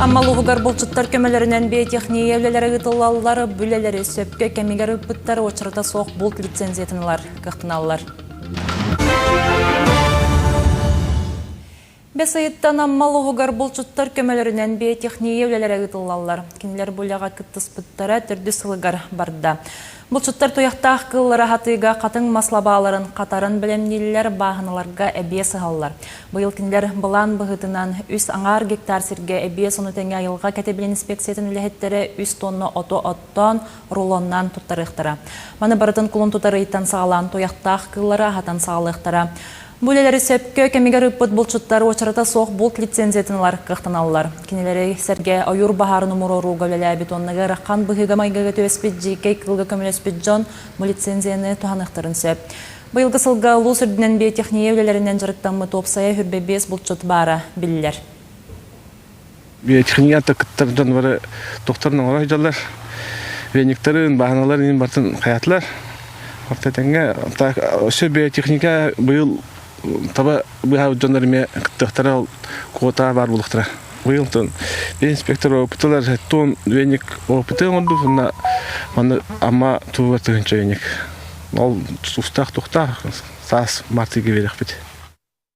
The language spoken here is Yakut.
Амма улууһугар булчуттар көмөлөрүнэн биотехния үлэлэрэ ыытыллаллар, бу үлэлэри сөпкө кэмигэр ыыппыттар уочарата суох булт лицензиятын ылар кыахтаналлар. Бэс ыйыттан Амма улууһугар булчуттар көмөлөрүнэн биотехния үлэлэрэ ыытыллаллар. Кинилэр бу үлэҕэ кыттыспыттара төрдүс сылыгар барда. Булчуттар туйахтаах кыыллары аһатыыга хатыҥ мас лабааларын хатаран бэлэмнииллэр, бааһыналарга эбиэс ыһаллар. Быйыл кинилэр былаан быһыытынан үс аҥаар гектар сиргэ эбиэс ону тэҥэ айылҕа кэтэбилин инспекциятын үлэһиттэрэ үс тонна оту оттоон, рулоннаан туттарыахтара. Маны барытын кулун тутар ыйтан саҕалаан туйахтаах кыыллары аһатан саҕалыахтара. Бу үлэлэри сөпкө кэмигэр ыыппыт булчуттар уочарата суох булт лицензиятын ылар кыахтаналлар. Кинилэри сэргэ ойуур баһаарын умуруорууга үлэлээбит уонна ыарахан быһыыга-майгыга түбэспит дьиикэй кыылга көмөлөспүт дьон бу лицензияны туһаныахтарын сөп. Быйылгы сылга улуус үрдүнэн биотехния үлэлэринэн дьарыктаммыт уопсайа 25 булчут баара биллэр. Биотехнията кыттар дьон бары тохторун оҥоро сылдьаллар. Вениктарын, бааһыналарын иһин барытын хайатылар. Орто тэҥҥэ өссө биотехника быйыл таба быыһаабыт дьоннор эмиэ кыттыахтара, ол квота баар буолуохтара. Быйыл инспектор опытылар тон веник опыты оҥордубут уонна манна Амма туһугар тыһыынча веник. Ол устаах тухтаах саас мартыга биэриэхпит.